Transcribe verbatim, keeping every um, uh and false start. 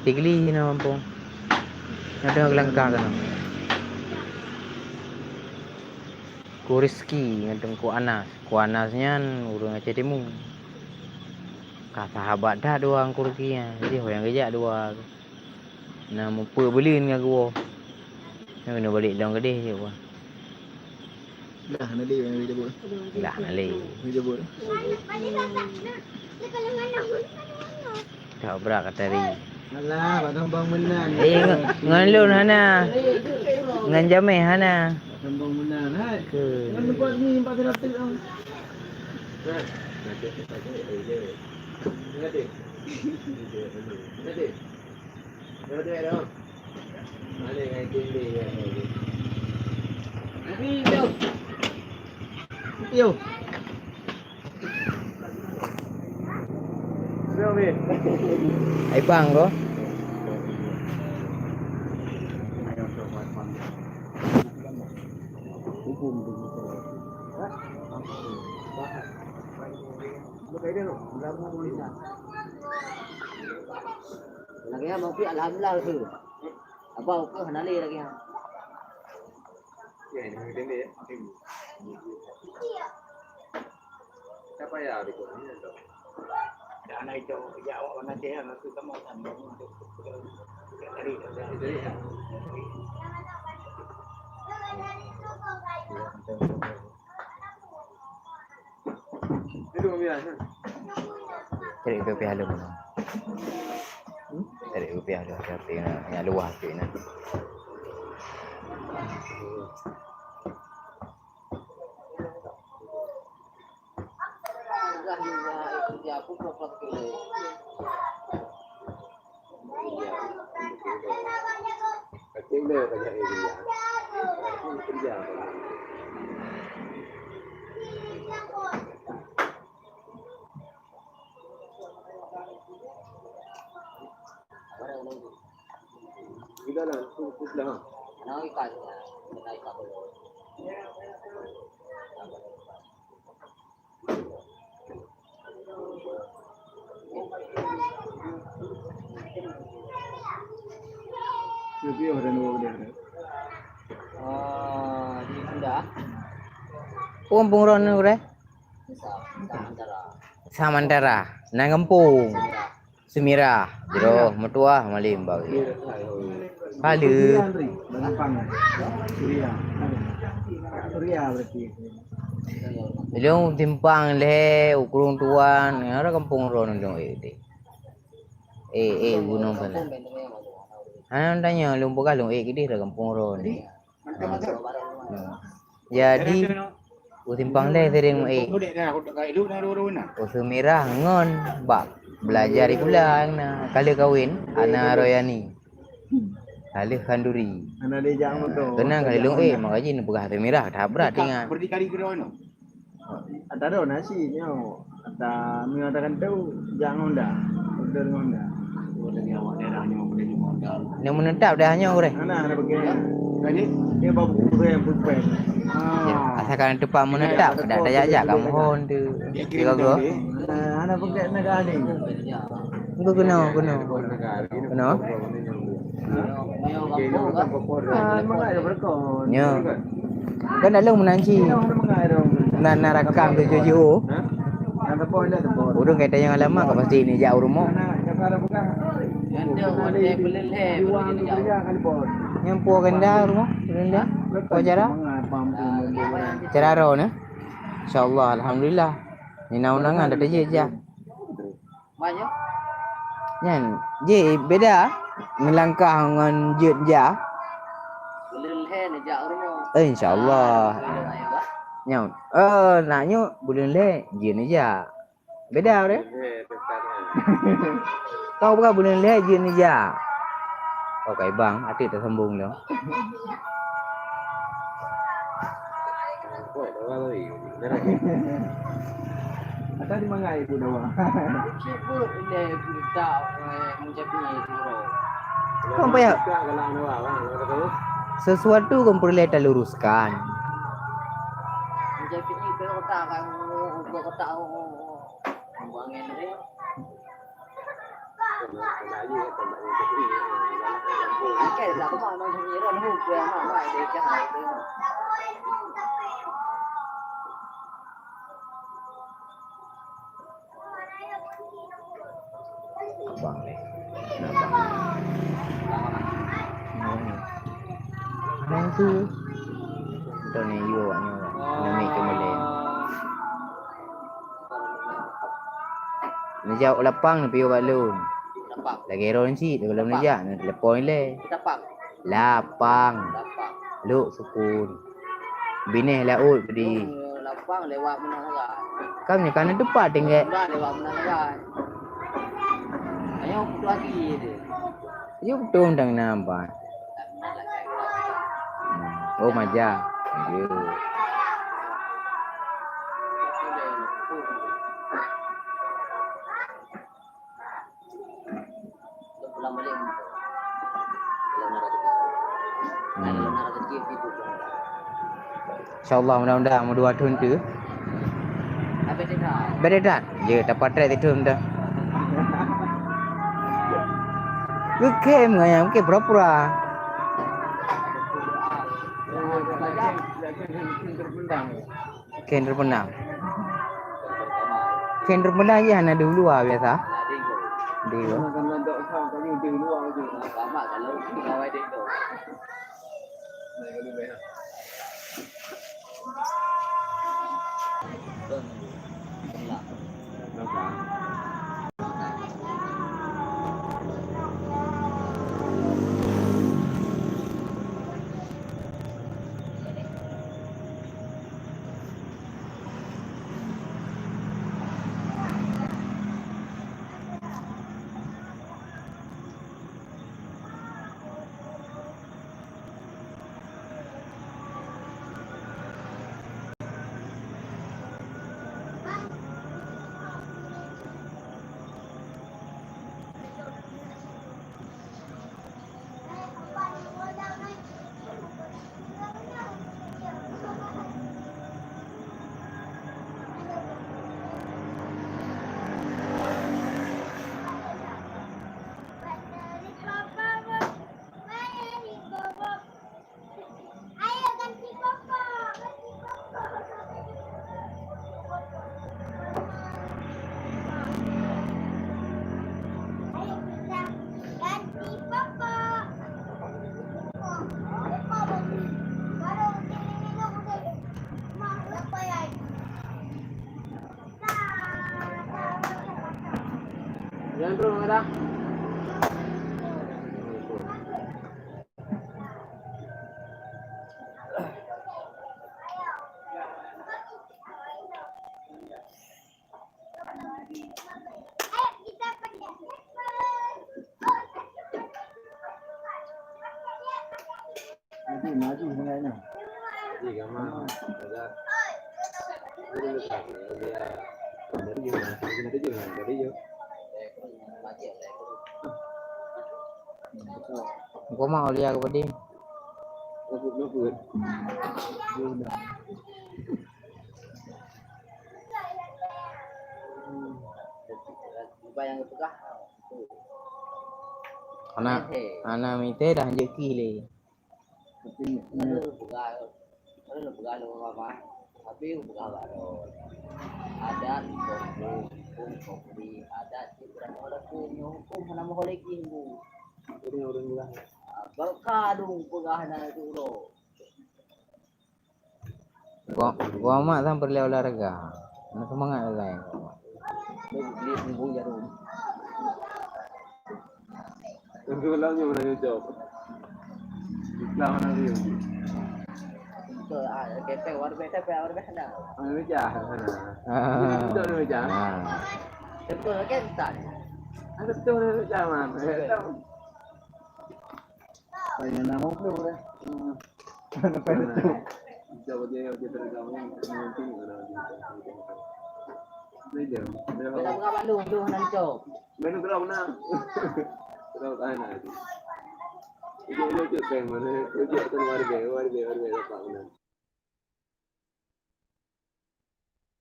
Tigli na mampu. Ada langkah kan. Ku Rizki ngon Teungku Anas. Ku Anas nyan ureuëng Aceh Timu. Ka sahabat that dua ngon Ku Rizki nyan. Jadi ho nyang geujak dua. Na mupeue beuleuen ngon geuwoe. Nyan keuneuk balek lom keudeh jeuet wah. Lah, na lé nyang jabeuet. Lah, na lé. Nyang jabeuet. Tak berat kata tadi. Alah, bak kambang meunan. Eh, ngon, ngon lôn hana. Ngon jamé hana. Bak kambang meunan, hai. Ke. Ngon buat ni empat ratus orang. Yo. Ai bang ko. Lagèe nyan, alhamdulillah, tu. Abang, ukeue hana lé lagèe nyan. Cari kopi halus mana? Cari kopi halus, tapi nak, nak luah sikit nak. Oh, di Sunda. Kampung droeneuh, Bre? Sa-, Samantara. Samantara. Nan gampông. Sunda. Seumirah, jroh meutuah malém bak geuh. Haleue. Lôn simpang lhèe u Krueng Tuan, nyan gampông droeneuh lôn ék deh. Ék, ék gunong sana. Hana tanyoe lôn peugah lôn ék keudeh gampông droeneuh. Jadi, u simpang lhèe sering meuék. U Seumirah ngon bak belajar sikula nyang na. Ka lheueh kawen, Ana Royani. Ka lheueh khanduri. Keunan ka lheueh lôn ék, maka jih neupeugah Seumirah, that brat ingat. Ata droe na cit nyoe, ata meunyoe ata kantô, jak ngon Honda, order ngon Honda. Oh, dari awak daerah nyoe boleh jumpa Honda. Nyoe meunetap daerah nyoe, Gurèe? Hana, hana pakai. Jadi? Dia bawa buku saya, buku saya. Ah. Asalkan teumpat meunetap, dak tajak-jak ka mohon tu. Dia kirim kira-kira. Hana, hana pakai negara ni. Engko keunoe, keunoe. Keunoe? Nyoe. Kan dah lôn meunan cit. Na, na rakam tujoh jiôh. Ureueng ka tanyong alamat ka pasti neujak u rumoh. Nyan po ganda rumoh, ganda. Po cara. Cara ro nyoe. Insyaallah, alhamdulillah. Ni na undangan dah tajak. Nyan, jih beda meulangkah ngon jeuet ja. Eh, insya Allah. Nyan, eh, nak nyoe buleuen lhèe jeuet ja. Beda deh. Kau bukan buleuen lhèe jeuet ja. Kau kai bang, até tersambung dah. Ata di mangai ibu dawa. Kau payah. Sesuatu kau perlu terluruskan. Abang leh. Abang. Abang tu. Tau ni you awak nyoe. Nami ke maleng. Neujak u lapang, neupiyôh bak lôn. Lapang. Lagèe droe cit, kalau Lapang. Neujak, neutelepon ilèe. Lapang. Lapang. Lapang. Lhôk sukun. Binéh laôt keudéh. Lôn lapang lewat meunan sagai. Kam nyoe ka na teumpat tinggai. Meunan lewat meunan sagai. Ayo, putus hati dia. Yuk dong dang nampak. Hmm. Oh, maja. Yo. Hmm. Insya Allah, mudah-mudahan meudua thôn tu. Beda dah. Ya, dapat track itu dah. Bukan mengayang, bukan pura-pura. Khen terpendam. Khen terpendam je hana di luar biasa. Di luar. Jangan terus, Mada. Maju, maju sebenarnya. Jadi, gamal. Ada. Jadi, lupa. Jadi, ya. Jadi, ya. Jadi, ya. Jadi, ya. Gua mau lihat apa dia. Luput, luput. Bayang peugah. Anak, anak mite dah jeki le. Tapi, eh, peugah. Kalau peugah lôn mama, tapi peugah baru. Adat, hukum, hukum, adat, hukum, hukum, hana meuhôi lagi, Bu. Jadi, ureueng bilang. Ah, baka dong peugah na itu, bro. Gua, gua mak sang perlu olahraga. Nak semangat lain. Beli bumbu jarum. Tentu lah nyoe mana cocok. Islam mana dia? Betul, ah, ketek, baru ketek, baru ketek dah. Mana pecah? Mana? Ah. Betul, mana pecah? Ah. Betul, kan, tak? Ah, betul, mana pecah, man? Betul. Saya nak ngobrol, eh. Hmm. Jauh dia, dia tergabung, mungkin orang. Dia jauh. Dia Kita buka Bandung, tu, nak cok. Mana terang nak? Terang tahan nak. Itu, itu, itu, mana? Itu, itu, warga, warga, warga, dapat mana?